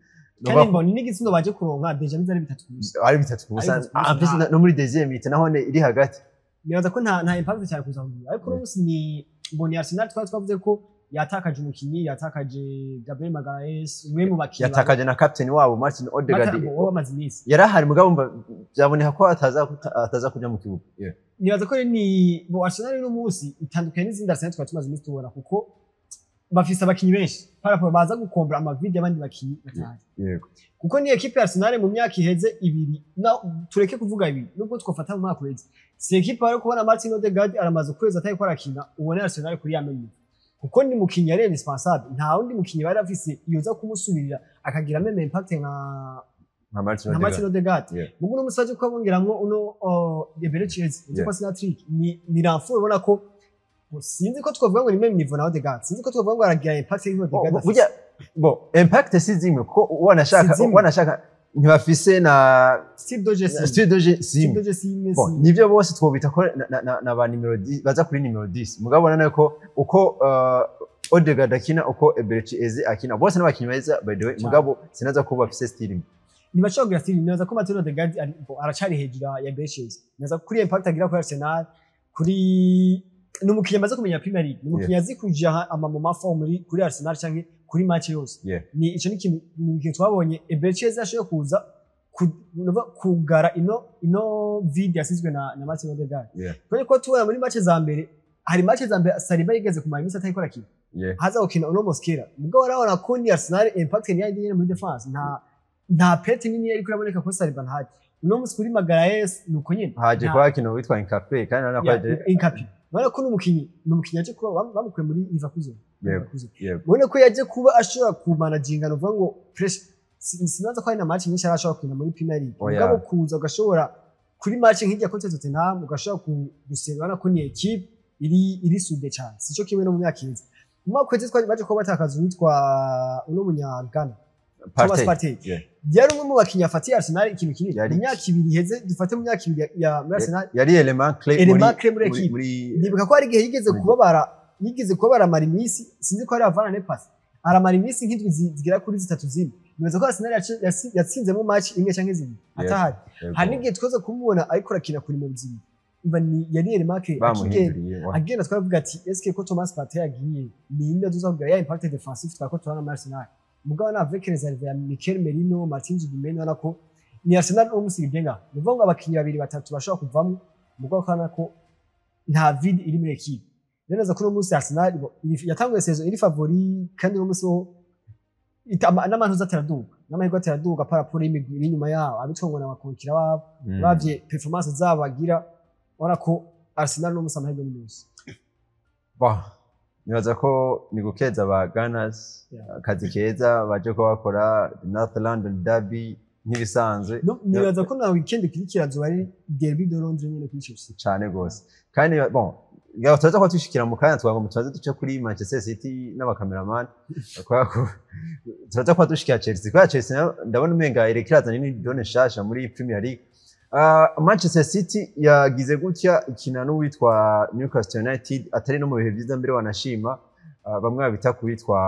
Kandi mbona n'igitsindo baje kuronka déjà nizari 3-0. Ari 3-0. Ari 3-0. En plus no muri deuxième mi-temps naho iri hagati. Nibaza ko nta impact cyane kuza kugira, ariko uno munsi ni mboni Arsenal twari twavuze ko yatakaje umukinyi, yatakaje Gabriel Magalhaes, umwe mu bakinyi Yatakaje na captain wabo Martin Odegaard. Wowe bamaze iminsi. Yarahari, mugabo umva byaboneka ko ataza kuja mu kibuga. Nibaza ko ni bo Arsenal uno munsi itandukanye n'izindi Arsenal twari tumaze iminsi tubona, kuko bafise abakinyi benshi par rapport baza gukombra ama vide y'abandi bakinyi batazi. Kuko ni équipe ya Arsenal mu myaka iheze ibiri na tureke kuvuga ibiri, nubwo twafata mu mwaka uheze, si équipe bari kubona Martin Odegaard aramaze ukwezi atari ko arakina, ubone Arsenal kuri ya même, kuko ni mukinyi yari indispensable. Nta wundi mukinyi bari afise yoza kumusubirira akagira même impact nka nka Martin nka Martin Odegaard. Odegaard. Mugu no musaje ko bongeramwo uno Eberechi Eze Yeah. ko Sinatrick ni renfort, ubona ko sinzi ko twavuga ngo ni même niveau na Odegaard, sinzi ko twavuga ngo aragira impact nk'iyo Odegaard afise. Burya bo impact si zimwe, kuko wanashaka Si zimwe. wanashaka ntibafise na Style de jeu si style de jeu Style simwe. de jeu si Bon, nivyo bose twobita ko na ba nimero 10 baza kuri nimero 10, mugabo ubona ko uko Odegaard akina, uko Eberechi Eze akina, bose n'abakinyi beza by the way. Cyane. Mugabo sinaza ko bafise style imwe. Ntibashobora kugira style. Nibaza ko Martin Odegaard bo, aracari hejuru ya Eberechi Eze. Nibaza ko kuri impact agira kuri Arsenal, kuri ni umukinnyi amaze kumenya Premier League, ni umukinnyi azi kuja ama moment fort muri kuri Arsenal canke kuri match yose. Ni ico ni ikintu twabonye Eberechi Eze ashoboye kuza kugara ino vide yasizwe na Martin Odegaard. Kubera ko tubona muri match za mbere, hari match za mbere Saliba yigeze kumara iminsi atariko arakina, haza gukina uno Mosquera. Mugabo urabona ko ni Arsenal impact ni yindi nyene muri défense, nta perte nini yariko iraboneka ko Saliba ntahari. Uno musi kuri Magalhaes ni uko nyene. Haje kuba hakina witwa Hincapié, kandi urabona ko yaje. Hincapié, urabona ko n'umukinyi yaje kuba bamukuye muri Leverkusen. Leverkusen. Ubona ko yaje kuba ashobora kumanaginga, nuvuga ngo pressure, sinaza ko hari na match nyinshi arashobora gukina muri Premier League. Oya. Mugabo kuza ugashobora kuri match nk'ijya contre Tottenham ugashobora gusenga, urabona ko ni équipe iri soudée cyane, sico kimwe no mu myaka iheze. Mu mwaka uheze twari baje kuba batakaza uwitwa uno munya Ghana Thomas Partey. Partey. Yari umwe mu bakinyi afatiye Arsenal ikintu kinini mu myaka 2 iheze, dufate mu myaka 2 ya muri Arsenal. Yari élément clé. Élément clé muri équipe. Muri Ndibuka ko hari igihe yigeze kubabara, yigeze kubabara amara iminsi, sinzi ko ari avana nepasi, aramara iminsi nk'indwi zigera kuri zitatu zine. Nibaza ko Arsenal yatsinzemo match imwe canke zibiri atahari. Hari n'igihe twaza kumubona ariko arakina kuri nimero 2. Umva, ni yari élément clé akigenda. Bamuhinduriye Agenda twaravuga ati: "Eske ko Thomas Partey yagiye, ni inde tuza kugira ya impact défensif twako tubona muri Arsenal?" Mugabo na avec les arrivées ya Mikel Merino, Martin Zubimendi, ubona ko ni Arsenal uwo musi bigenga, ni ukuvuga ngo abakinyi babiri batatu bashobora kuvamo, mugabo ukabona ko nta vide iri muri équipe. Rero neza ko uno munsi Arsenal yatanguye saison iri favori, kandi uno munsi ho n'amantuza ateraduga, n'amahirwe ateraduga par rapport y'imigwi iri inyuma yabo, abitwa ngo n'abakonkira babo. Uravye performance zabo bagira, ubona ko Arsenal uno munsi amahirwe ni menshi. Bon, nibaza ko ni gukeza ba Gunners. Akazi keza baje kuba bakora, North London Derby nk'ibisanzwe. No, nibaza ko na weekend ikurikira azoba ari derby de Londres nyene kuri Chelsea. Cane gose. Kandi bon, ngaho turaza kuba twishikira mu kanya, twagira ngo tubanze duce kuri Manchester City n'abakameramani, kubera ko turaza kuba dushikira Chelsea, kubera Chelsea nayo ndabona umenga iriko irazana iyindi donne nshasha muri Premier League. Manchester City yagize gutya ikina n'uwitwa Newcastle United atari no mu bihe byiza mbere, wanashima bamwe babita kuwitwa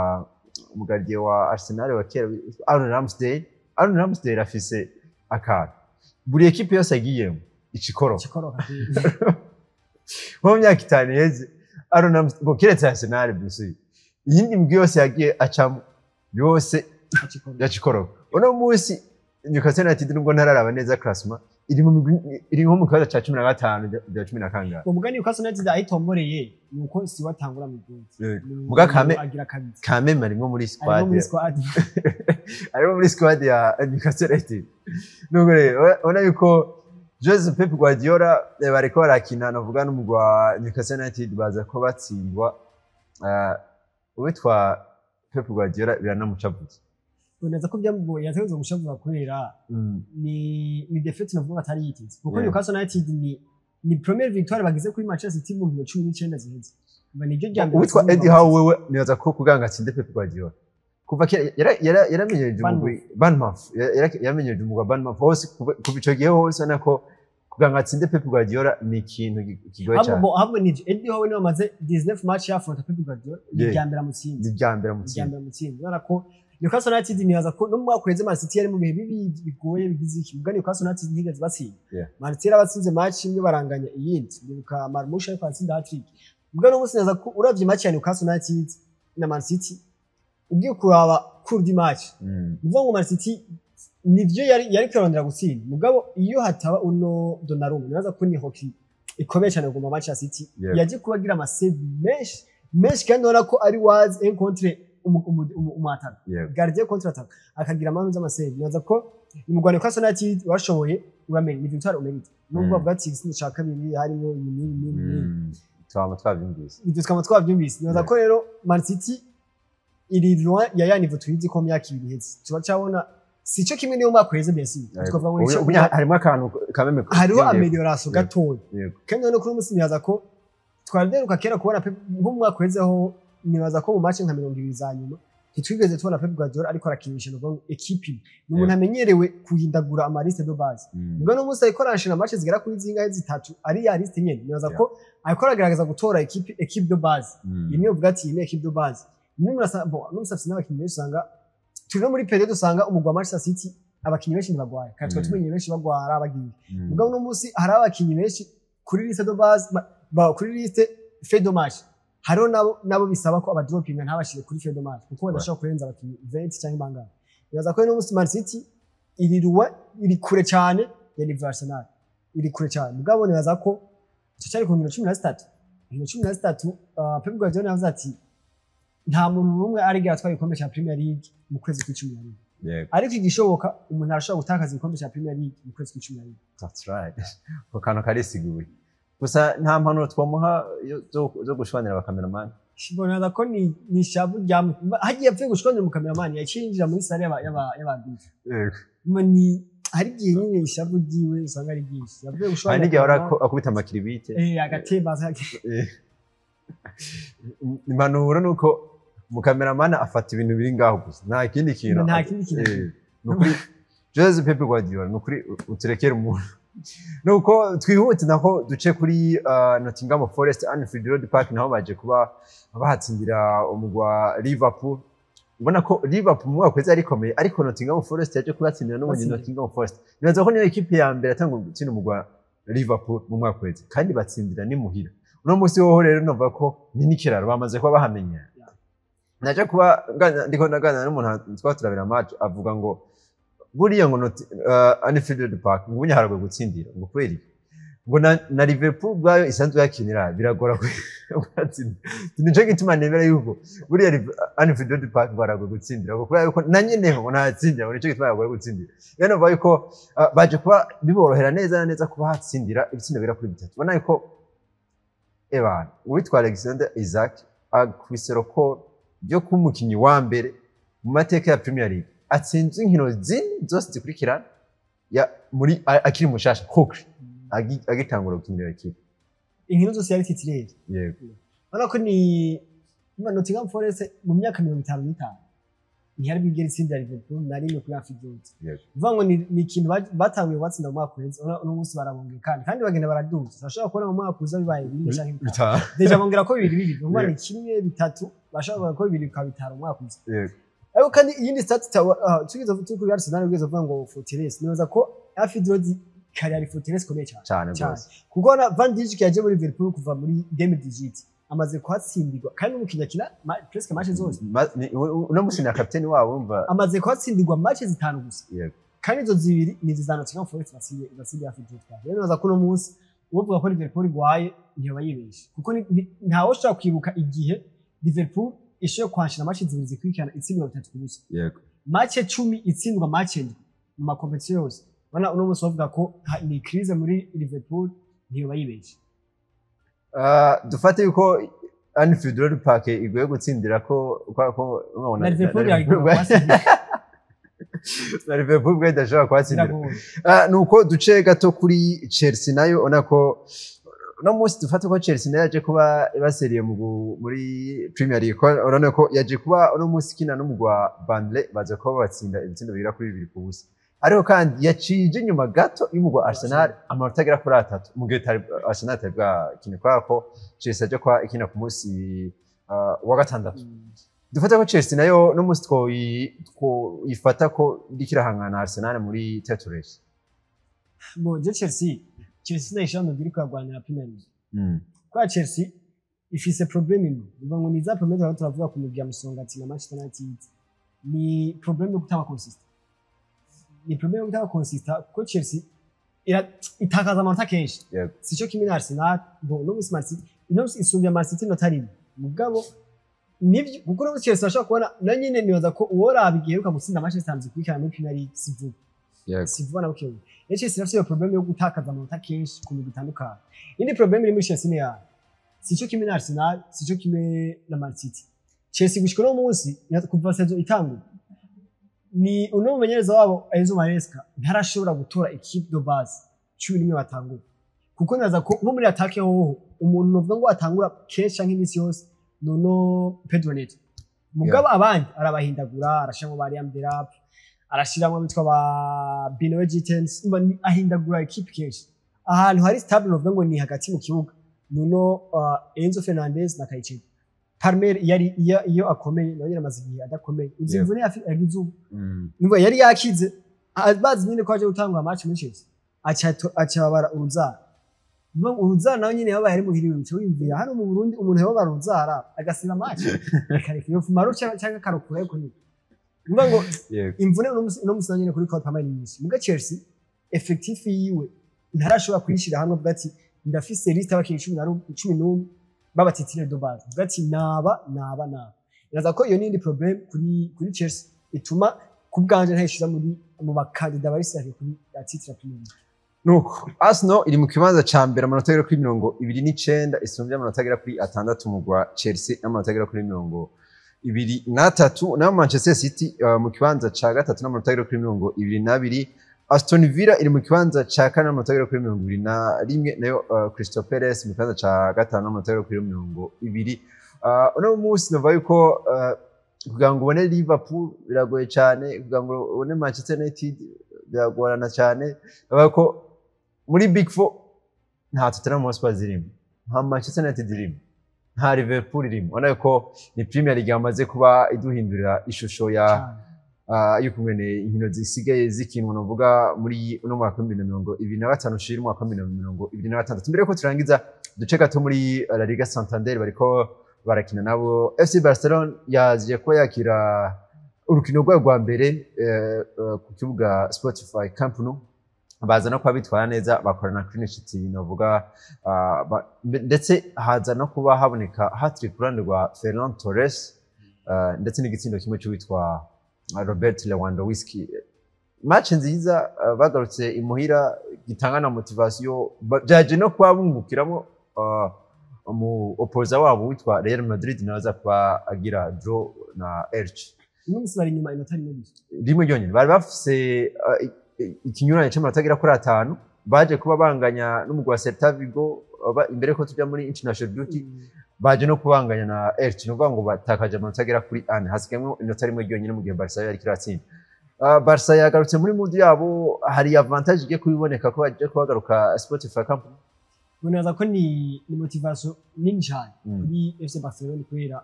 umu gardien wa Arsenal wa kera Aaron Ramsdale. Aaron Ramsdale afise akantu, buri ekipe yose agiyemo icikoroka. Kikoroka. Nko mu myaka 5 iheze, Aaron Ramsdale, bon, kiretse Arsenal bien, iyindi migwi yose yagiye acamo yose yacikoroka. Uno munsi Newcastle United, nubwo ntararaba neza classement, iri mu migwi iri nko mu kibanza ca 15 bya cumi na kangahe. Uwo mugani Newcastle United ahitomboreye ni uko siwe atangura mu gihugu. Muga agira kabiri. Kameme arimwo muri squad. Arimo muri squad. Arimo muri squad ya Newcastle United. Nubwo rero urabona yuko Jose Pep Guardiola bariko barakina navuga n'umugwi wa Newcastle United, baza ko batsindwa. Uwitwa Pep Guardiola biranamucavuza. Neza ko byamugoye, yategerezwa gushavura kubera ni défaite navuga atari yiteze, kuko Newcastle United ni première victoire bagize kuri Manchester City mu nkino 19 ziheze. Umva, niryo rya mbere Uwitwa batsinze. Eddie Howe wewe nibaza ko kugira atsinde Pep Guardiola, kuva kera yaramenyereje umugwi Bournemouth, yaramenyereje umugwi wa Bournemouth hose. Kuva ico gihe hose ubona ko kugira ngo atsinde Pep Guardiola ni ikintu kigoye cyane. Ahubwo ni Eddie Howe niwe amaze 19 match y'affronta Pep Guardiola, ni irya mbere amutsinze. Ni irya mbere Irya amutsinze. mbere amutsinze. Urabona ko Newcastle United, nibaza ko no mu mwaka uheze Man City yari mu bihe bibi bigoye bigize iki, muga Newcastle United ntiyigeze batsinda. Man City yarabatsinze match imwe, baranganya iyindi. Ndibuka Marmoush ariko atsinda hat-trick. Muga no munsi neza ko uravye match ya Newcastle United na Man City, ugiye kuraba cours du match, ni ukuvuga ngo Man City nivyo yari kurondera gutsinda, mugabo iyo hataba uno Donnarumma, nibaza ko ni hockey ikomeye cyane kuguma Manchester City yaje kuba agira ama save menshi menshi, kandi ubona ko ari wazi un contre umwataka, gardien contre attaque, akagira amahano z'ama save. Nibaza ko ni mu Rwanda Newcastle United washoboye, uramenye ni victoire umérite, nubwo bavuga ati igitsina ca kabiri harimo ibi n'ibi n'ibi n'ibi. Twama twavyumvise. Ibyo twaba twabyumvise. Nibaza ko rero Man City iri loin ya niveau tuyizi ko mu myaka 2 iheze turacabona, si cyo kimwe niyo mwaka uheze, bien sûr twavuga ngo Ubu harimo akantu kameme hariho kiyongeye. amélioration gatoya. Kandi none kuri uyu munsi nibaza ko twari duheruka kera kubona Pep nko mu mwaka uheze, ho nibaza ko mu match nka 20 za nyuma ntitwigeze tubona Pep Guardiola ariko arakinisha. Ni ukuvuga ngo équipe imwe, ni umuntu amenyerewe guhindagura ama liste de base. Ubwo no munsi ariko aranshira match zigera kuri zingahe, zitatu, ari ya liste nyene. Nibaza ko ariko aragerageza gutora équipe de base imwe, uvuga ati iyi ni équipe de base. Bon, n'umusafisi n'abakinnyi benshi usanga turi no muri période usanga umugwi wa Manchester City abakinnyi benshi ntibagwaye kandi twari tumenyeye benshi bagwara bagiye. Mugabo uno munsi hari abakinnyi benshi kuri liste de base, kuri liste feuille de match, hariho nabo bisaba ko abadropinga ntabashire kuri feuille de match kuko badashobora kurenza abakinnyi 20 cyangwa bangahe. Nibaza ko uno munsi Man City iri loin, iri kure cyane ya niveau Arsenal, iri kure cyane. Mugabo nibaza ko turacyari ku nkino 13, inkino 13. Pep Guardiola yavuze ati nta muntu n'umwe arigera atwara igikombe cya Premier League mu kwezi kw'icumi na rimwe. Ariko igishoboka, umuntu arashobora gutakaza igikombe cya Premier League mu kwezi kw'icumi na rimwe. That's right. Ako kantu karisiguye. Gusa nta mpanuro twamuha zo gushwanira abakameramani. Mbona ko ni ishavu rya hagiye apfuye gushwanira umukameramani, yaciye yinjira muri salle y'ababiri. Ni hari igihe nyine ishavu ryiwe usanga ari ryinshi, yavuye Hari gushwanira n'igihe ahora akubita amakiribite. Agatemba. Impanuro ni uko umukameramani afata ibintu biri ngaho gusa, nta kindi kintu. Nta kindi kintu. Ni ukuri Jose Pep Guardiola, ni ukuri uturekere umuntu. Nuko twihute naho duce kuri Nottingham Forest, Anfield Road Park, naho baje kuba bahatsindira umugwi wa Liverpool. Ubona ko Liverpool mu mwaka weze yari ikomeye, ariko Nottingham Forest yaje kubatsindira n'ubundi. Batsinda. Nottingham Forest nibaza ko niyo ekipe ya mbere yatanguye gutsinda umugwi wa Liverpool mu mwaka weze, kandi batsindira ni muhira. Uno munsi woho rero numva ko ni n'ikiraro bamaze kuba bahamenya. Naje kuba ndiko ndaganira n'umuntu twaba turabira match, avuga ngo buriya ngo Anfield Road Park ngo ubunya haragoye gutsindira, ngo kubera iki? Ngo na Liverpool ubwayo isanzwe yakinira biragora kuhatsinda. Nico gituma nemera yuko buriya Anfield Road Park ngo haragoye gutsindira, ngo kubera yuko na nyeneho ngo ntatsindira, ngo nico gituma haragoye gutsindira. Rero numva yuko baje kuba biborohera neza na neza kuba hatsindira ibitsindo bigera kuri bitatu. Ubona yuko ebana uwitwa Alexander Isak akubise record ryo kuba umukinyi wa mbere mu mateka ya Premier League atsinze inkino zine zose zikurikirana ya muri akiri mushasha Hooker agitangura gukinira ikipe. Inkino zose yari titulaire. Yego. Urabona ko ni Nottingham Forest mu myaka 55 ntihari bwigere itsinda Liverpool na rimwe kuri Anfield Road. Bivuga ngo ni ikintu batanguye batsinda mu mwaka uheze, uno munsi barabongeye kandi bagenda baraduza. Turashobora kubona mu mwaka uza bibaye bine canke bitanu. Bitanu. Déjà bongera ko bibiri bibiri, ni kimwe bitatu, bashobora kuvuga ko bibiri bikaba bitanu mu mwaka uza. Ariko kandi iyindi stat tugeze turi kuri Arsenal, ugeze uvuga ngo forteresse, nibaza ko Anfield Road kare ari forteresse ikomeye cyane. Cyane Cyane. rwose. Kuko na Van Dijk yaje muri Liverpool kuva muri 2018, amaze kuhatsindirwa, kandi n'umukinnyi akina presque match zose. Uno musi na kapiteni wabo wumva. Amaze kuhatsindirwa match zitanu gusa, kandi izo zibiri ni izi za Nottingham Forest batsindiye Anfield Road. Rero nibaza ko uno munsi uvuga ko Liverpool igwaye ntiyoba yibeshe, kuko ntawe ushobora kwibuka igihe Liverpool ishoboye kwashira match zibiri zikurikirana itsindwa 3-0. Match 10 itsindwa match 7 mu ma compétition yose. Ubona uno munsi bavuga ko ni crise muri Liverpool, ntiyoba yibeshye. Dufate yuko Anfield Road Park igoye gutsindira ko na Liverpool yagomba kuhatsindira. Na Liverpool bwo idashobora kuhatsindira. Biragoye. Nuko duce gato kuri Chelsea nayo, ubona ko uno munsi dufate ko Chelsea nayo yaje kuba ibaseriye muri Premier League, ko urabona ko yaje kuba uno munsi ikina n'umugwi wa Burnley, baza kuba batsinda ibitsindo bigera kuri 2-0, ariko kandi yaciye inyuma gato y'umugwi wa Arsenal amanota agera kuri 3, mu gihe Arsenal itari bwakine, kubera ko Chelsea yaje kuba ikina ku munsi wa gatandatu. Dufate ko Chelsea nayo no munsi twoyifata ko iriko irahangana na Arsenal muri title race. Bon, je Chelsea nayo ishobora iriko iragwanira Premier League. Kwa Chelsea ifise problème imwe. Bivuga ngo ni za problème twaba turavuga ku migwi ya Musongati na Manchester United. Ni problème yo kutaba consistent. Ni problème yo kutaba consistent kuko Chelsea itakaza amanota kenshi. Sico kimwe na Arsenal. Bon, no munsi Man City, ino munsi isumbya Man City inota rimwe. Mugabo nivyo, kuko no munsi Chelsea ashobora kubona na nyine, nibaza ko uworaba igihe iheruka gutsinda Manchester City kurikirana muri Premier League si vuba. Si vuba na bukeya. Rero Chelsea irafise iyo problème yo gutakaza amanota kenshi ku migwi itandukanye. Indi problème iri muri Chelsea ni yayo. Sico kimwe na Arsenal, sico kimwe na Man City. Chelsea gushika uno munsi, kuva saison itanguye, ni uno mumenyereza wabo Enzo Maresca ntarashobora gutora équipe de base 11 batangura. Kuko naza ko nko muri attaque hoho umuntu novuga ngo atangura kenshi canke iminsi yose nono Pedro Neto. Mugabo abandi arabahindagura, arashiramwo ba Liam Delap, arashiramwo abitwa ba Benoit Gittens, umva ahindagura équipe kenshi. Ahantu hari stable novuga ngo ni hagati mu kibuga nono Enzo Fernandez na Caicedo. Palmer yari iyo akomeye nawe yaramaze igihe adakomeye. Uzi imvune yagize ubu. Numva yari yakize, bazi nyine ko aje gutangura match muri Chelsea. Aca babara uruzara. Numva uruzara nawe nyine yabaye ari muhiri, wica wiyumvira hano mu Burundi umuntu yababara uruzara agasiba match. Akareka iyo fumaro cyangwa akarukura, ariko ni. Numva ngo imvune uno musi nyine kuri Cole Palmer ni nyinshi. Muga Chelsea effectif yiwe ntarashobora kuyishira hamwe avuga ati ndafise liste y'abakinyi 11 baba titulaire de base. Avuga ati naba naba naba. Iraza ko iyo ni indi problème kuri Chelsea ituma ku bwanje ntayishira mu bakandida bari sérieux kuri ya titre ya Premier League. Nuko Arsenal iri mu kibanza ca mbere, amanota agera kuri 29, isumbye amanota agera kuri 6 mu gwa Chelsea n'amanota agera kuri 23, nayo Manchester City mu kibanza ca gatatu n'amanota agera kuri 22. Aston Villa iri mu kibanza ca kane n'amanota agera kuri 21, nayo Crystal Palace mu kibanza ca gatanu n'amanota agera kuri 20. Uno munsi novuga yuko kugira ngo ubone Liverpool biragoye cyane, kugira ngo ubone Manchester United biragorana cyane. Bavuga ko muri Big Four nta Tottenham Hotspur zirimo, nta Manchester United irimo, nta Liverpool irimo. Urabona ko ni Premier League yamaze kuba iduhindurira ishusho ya y'ukungene inkino zisigaye zikinwa, novuga muri uno mwaka wa 2025 ushira umwaka wa 2026. Mbere yuko turangiza, duce gato muri La Liga Santander, bariko barakina nabo. FC Barcelona yaje kuba yakira urukino rwayo rwa mbere ku kibuga Spotify Camp Nou, baza no kuba bitwara neza, bakorana clean sheet novuga, ndetse haza no kuba haboneka hat-trick ku ruhande rwa Ferran Torres, ndetse n'igitsindo kimwe cy'uwitwa Robert Lewandowski. Match nziza, bagarutse imuhira, gitanga na motivation, byaje no kuba bungukiramo mu opposa wabo witwa Real Madrid, nawe aza kuba agira draw na Elche. Uno munsi bari inyuma inota rimwe gusa. Rimwe ryonyine. Bari bafise ikinyuranyo c'amanota agera kuri 5, baje kuba banganya n'umugwi wa Celta Vigo imbere ko tuja muri international duty, baje no kubanganya na Elche, ni ukuvuga ngo batakaje amanota agera kuri 4, hasigayemo inota rimwe ryonyine mu gihe Barca yariko iratsinda. Barca yagarutse muri mood yabo, hari avantage igiye kubiboneka ko baje kubagaruka Spotify Camp Nou. Nibaza ko ni motivation nini cyane kuri FC Barcelona, kubera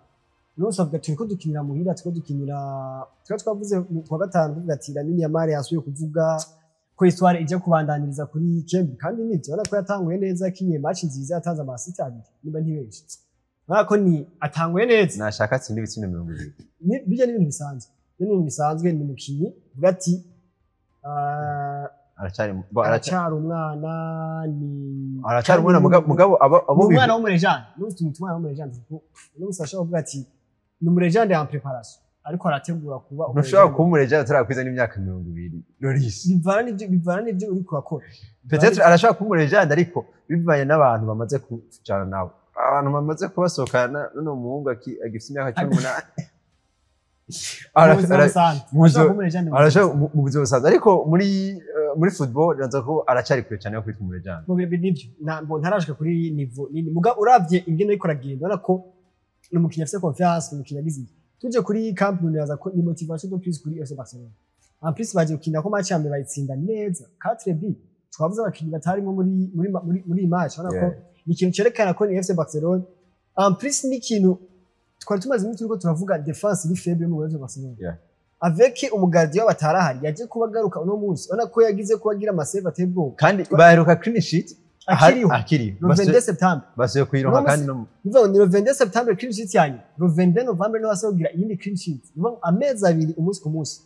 uno munsi bavuga turiko dukinira muhira, turiko dukinira. Twari twavuze mu kuwa gatanu tuvuga ati Lamine Yamal yasubiye kuvuga ko histoire ijya kubandaniriza kuri Kembe, kandi nivyo, urabona ko yatanguye neza, akinye match nziza, yatanze ama assist abiri niba ntibeshe. Urabona ko ni atanguye neza. Nashaka atsinda ibitsindo 20. Bijya n'ibintu bisanzwe, ni ibintu bisanzwe, ni umukinyi uvuga ati Aracari aracyari umwana, ni aracari umwana, mugabo abo ni umwana w'umu légende. N'ubu tumwita umwana w'umu légende, kuko n'ubu ashobora kuvuga ati ni umu légende en préparation. Ariko arategura kuba Ntushobora kuba umu légende atarakwiza n'imyaka 20, Loris. Bivana n'ibyo uri kurakora. Peut-être arashobora kuba umu légende, ariko bivanye n'abantu bamaze kujana nawe, abantu bamaze kubasohokana n'uno muhungu agifite imyaka 18. Mu buzima busanzwe. Ashobora kuba umu légende mu buzima. Arashobora mu buzima busanzwe, ariko muri football naza ko aracyari kure cyane yo kwitwa umu légende. Mu bintu nibyo ntabwo ntarashika kuri niveau nini, muga uravye ingene ariko aragenda, ubona ko ni umukinnyi afise confiance, ni umukinnyi agize iki. Tuje kuri Camp Nou, nibaza ko ni motivation de plus kuri FC Barcelona. En plus baje gukina ko match ya mbere bayitsinda neza 4B. Twavuze abakinnyi batarimo muri iyi match, ubona ko ni ikintu cerekana ko ni FC Barcelona. En plus ni ikintu twari tumaze iminsi turiko turavuga, défense iri faible mu FC Barcelona. Avec umu gardien batarahari yaje kuba agaruka uno munsi, ubona ko yagize kuba agira ama save ateye ubwoba. Kandi baheruka clean sheet Akiriho. Akiriho. Le 22 septembre. Basubiye kuyironka. Uno Kandi no Bivuga ngo ni le 22 septembre clean sheet yanyu, le 22 novembre niho basohogira iyindi clean sheet. Bivuga ngo amezi 2 umunsi ku munsi.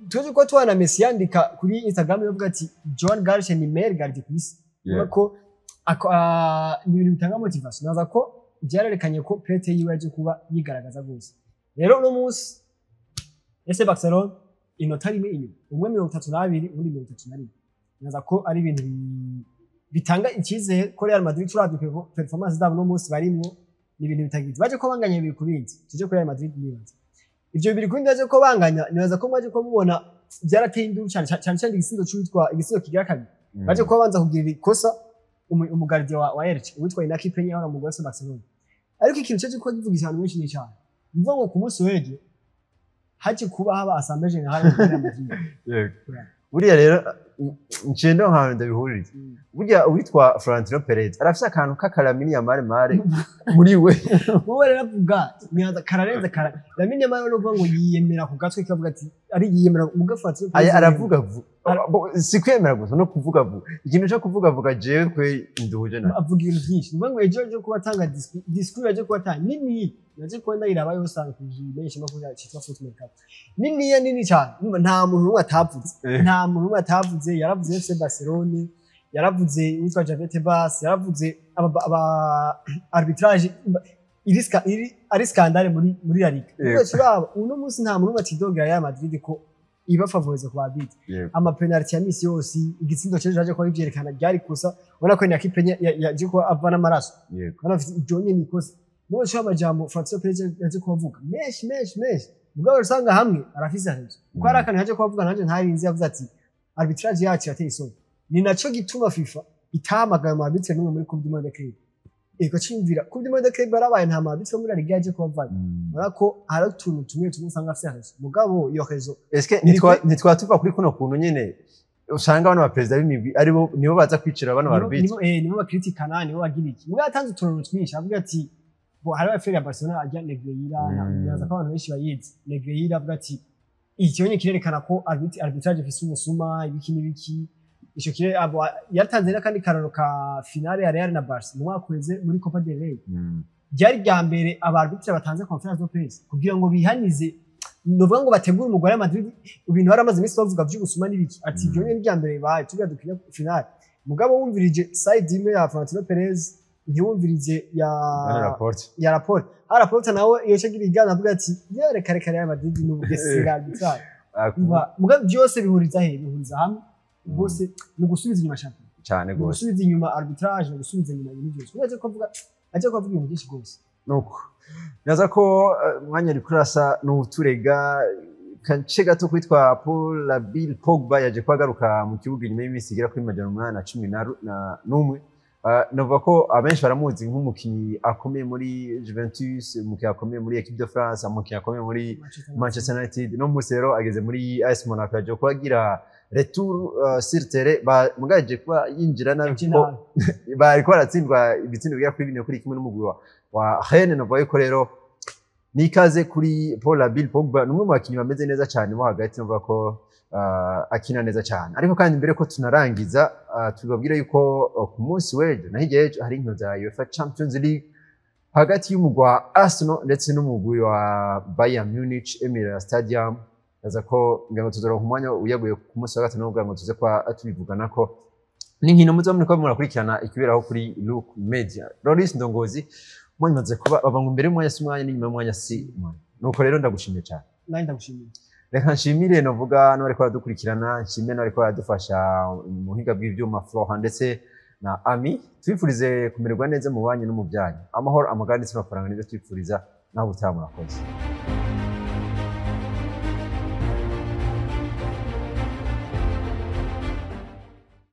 Tuzi ko tubona Messi yandika kuri Instagram yavuga ati Joan Garcia ni meilleur gardien ku isi. Ubona ko ni ibintu bitanga motivation. Naza ko byarerekanye ko prêt yiwe yaje kuba yigaragaza rwose. Rero uno munsi FC Barcelona inota rimwe inyuma, umwe 32, uwundi 31. Naza ko ari ibintu bitanga icyizere ko Real Madrid, turavye performance zabo no munsi barimwo, ni ibintu bitagize. Baje ko banganya 2-2. Tuje kuri Real Madrid, nibaza ivyo 2-2 baje ko banganya, nibaza ko mwaje ko mubona byarateye induru cyane cyane cyane igisindo c'uwitwa, igisindo kigira kabiri. Baje kuba banza kugira ikosa umu gardien wa Elche uwitwa Inaki Peña wari mu FC Barcelona. Ariko ikintu cyaje kuba kivugisha abantu benshi ni cyane bivuga ngo ku munsi w'ejo haje kuba haba assemblée générale muri Real Madrid. Yego. Yeah. Buriya rero nciye ndo nkahantu ndabihuririza. Burya uwitwa Florentino Perez arafise akantu k'aka Lamine Yamal mare muri we. Wowe rero avuga nibaza kararenze kara Lamine Yamal no kuvuga ngo yiyemera ku gatwe, kavuga ati ari yiyemera muga Florentino Perez. Aya aravuga si kwemera gusa, no kuvuga vuga, ikintu cyo kuvuga vuga, jewe kwe nduhuje na Avuga ibintu byinshi. Ni ukuvuga ngo ejo ejo kuba atanga discours yaje kuba atanga nini, yaje kuba ndayiraba yose usanga ku menshi makuru cyitwa Foot Mercato, niniya nini cyane. Urumva nta muntu n'umwe atavuze. Nta muntu n'umwe atavuze. Yaravuze FC Barcelone, yaravuze uwitwa Javier Tebas, yaravuze aba arbitrage iri ari scandale muri La Liga. Uretse uraba uno munsi nta muntu n'umwe atidogera Real Madrid ko iba favorize ku babiti. Ama penalty ya misi yose, igitsindo cyejo yaje kuba bivyerekana ryari kosa, ubona ko Inaki Peña yaje kuba ava n'amaraso. Ubona afite iryo nyene ikosa. Mubo cyo amajambo Florentino Perez yaje kubavuga menshi menshi menshi, mugabo usanga hamwe arafise ahejo kuko hari akantu yaje kubavuga nanje ntari nzi. Yavuze ati arbitrage yacu yateye isoni, ni naco gituma FIFA itahamagaye mu arbitre n'umwe muri Coupe du Monde Club. Ego cimvira Coupe du Monde Club barabaye, nta mu arbitre muri La Liga yaje kubavayo. Ubona ko hari utuntu tumwe tumwe usanga afise raison, mugabo iyo raison Eske ntitwa tuva kuri kuno kuntu nyene usanga bano baperezida b'imigwi aribo nibo baza kwicira bano nibo ba arbitre? Nibo bakritikana, nibo bagira iki. Mugabo yatanze uturoro twinshi, avuga ati bo hari affaire ya Barcelona ajya Negreira. Naza ko abantu benshi bayizi Negreira, avuga ati iki nyine kirerekana ko arbitrage ifise ubusuma, ibiki n'ibiki. Ico kire abo yatanze n'akandi karoro ka finale ya Real na Barca mu mwaka uheze muri Copa del Rey. Ryari rya mbere aba arbitre batanze conférence de presse kugira ngo bihanize, novuga ngo bategure umugore wa Madrid, ibintu bari amaze iminsi bavuga vy'ubusuma n'ibiki. Ati ibyo nyine rya mbere bibaye tugira dukina finale. Mugabo wumvirije side imwe ya Florentino Perez, ntiwumvirije ya Bano Laporte. Ya Laporte. Ha Laporte nawe iyo agira igana avuga ati yereka reka Real Madrid n'ubugesera arbitrage. Mugabo byose bihuriza he? Bihuriza hamwe bose ni ugusubiza inyuma shampiyona, Cyane ni gose. ugusubiza inyuma arbitrage, ni ugusubiza inyuma ibintu byose. Kuko aje kuvuga ibintu byinshi rwose. Nuko naza ko umwanya uri kurasa n'uturega kace gato kwitwa Paul Labile Pogba yaje kugaruka mu kibuga inyuma y'iminsi igera kuri 811. Navuga ko abenshi baramuzi nk'umukinnyi akomeye muri Juventus, umukinnyi akomeye muri Equipe de France, umukinnyi akomeye muri Manchester United. No munsi rero ageze muri AS Monaco, yaje kuba agira retour sur terrain, mugabo yaje kuba yinjira nabi Yaje kuko nabi. Bariko baratsindwa ibitsindo bigera kuri 4-1 n'umugwi wa Rennes. Navuga yuko rero nikaze kuri Paul Labile Pogba, ni umwe mu bakinnyi bameze neza cyane mo hagati, navuga ko akina neza cyane. Ariko kandi mbere ko tunarangiza, tubabwira yuko ku munsi w'ejo na hirya y'ejo hari inkino za UEFA Champions League hagati y'umugwi wa Arsenal ndetse n'umugwi wa Bayern Munich, Emirates Stadium. Aza ko ngira ngo tuzoronka umwanya uyaguye ku munsi wa gatanu kugira ngo tuze kwa tubivugana ko n'inkino muza muriko murakurikirana ikiberaho kuri Look Media. Loris Ndongozi, umwanya umaze kuba baba ngo imbere y'umwanya si umwanya n'inyuma y'umwanya si umwanya. Nuko rero ndagushimiye cyane. Nanjye ndagushimiye. Reka nshimire novuga n'abariko baradukurikirana, nshimire n'abariko baradufasha mu buhinga bw'ivyuma, Flora ndetse na Ami. Twifurize kumererwa neza mu banyu no mu byanyu, amahoro, amagara ndetse n'amafaranga nibyo twifuriza. Naho ubutaha, murakoze.